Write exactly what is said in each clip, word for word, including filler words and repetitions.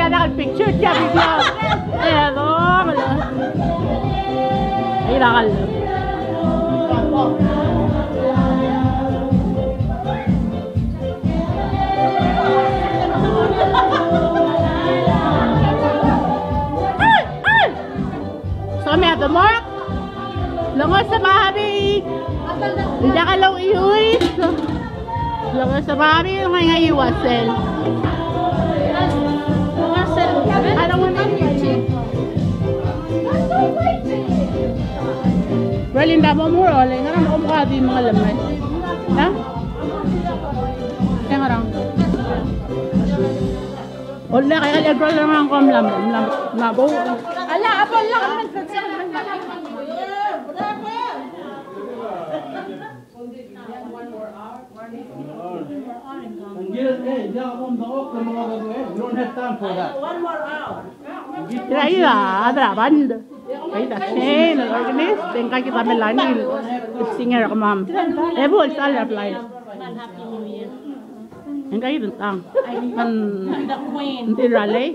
Take a picture, take a video. Hello, hello. Ahí la galo. Ay, ay. Some of the more. Lengos a babi. Diak a louiuis. Lengos a babi, ngai ngai uasel. I don't want any. Really, nda mo muro, le ngerang om ka di mengelemai. Ha? Ngerang. Ole, kaya kaya ko lang ang kom lam, lam, lam, bo. Ala, abo lang. You don't have time for that. Ira, ira, a dra band. Ira, Shane, el organist, e ngka kid a Melanie, el singer, kemam. E bo el sal er a blai. Ngka kid a tang. Ng di rally.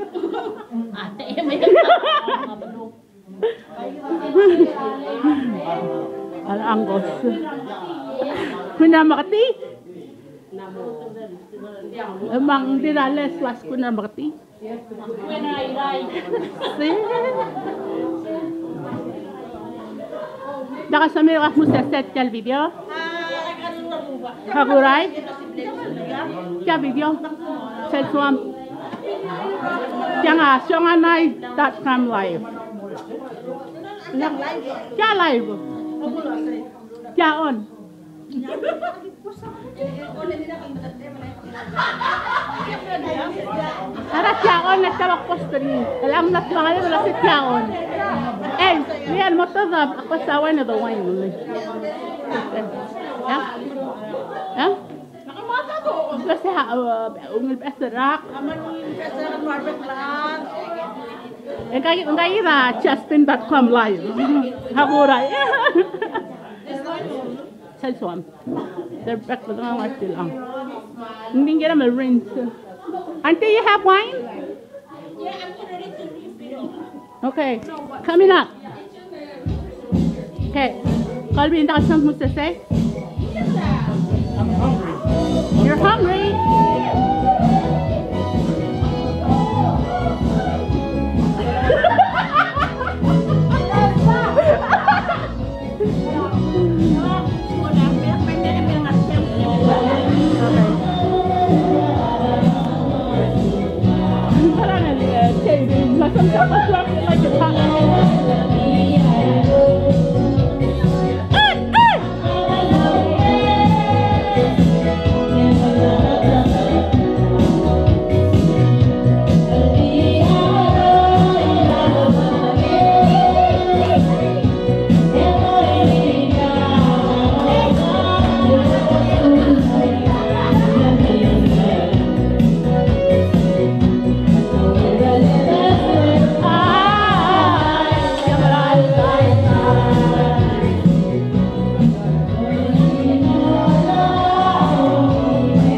Al Angus. Kuna Makati. Emang di rally suas Kuna Makati. Dak a somiu el kmo se set tia el video. Hakurai. Tia video. Sel suam. Tiang a sionganai dot com live. Tia live. Tia on. Ara tia on a tia bak post er ngii. El ang mla tuang a le se tia on. Ei, ngii a mo tedab a kos a uain e de uain. Ya? Ya? Lo se ha, uh, ungil beserak. Engkai, engkai a Justin dot com live. Hakurai. Sel suam. They're back with the wine still on. Didn't get him a rinse. Auntie, you have wine? Okay, coming up. Okay, Colby, that's something to say? You're hungry?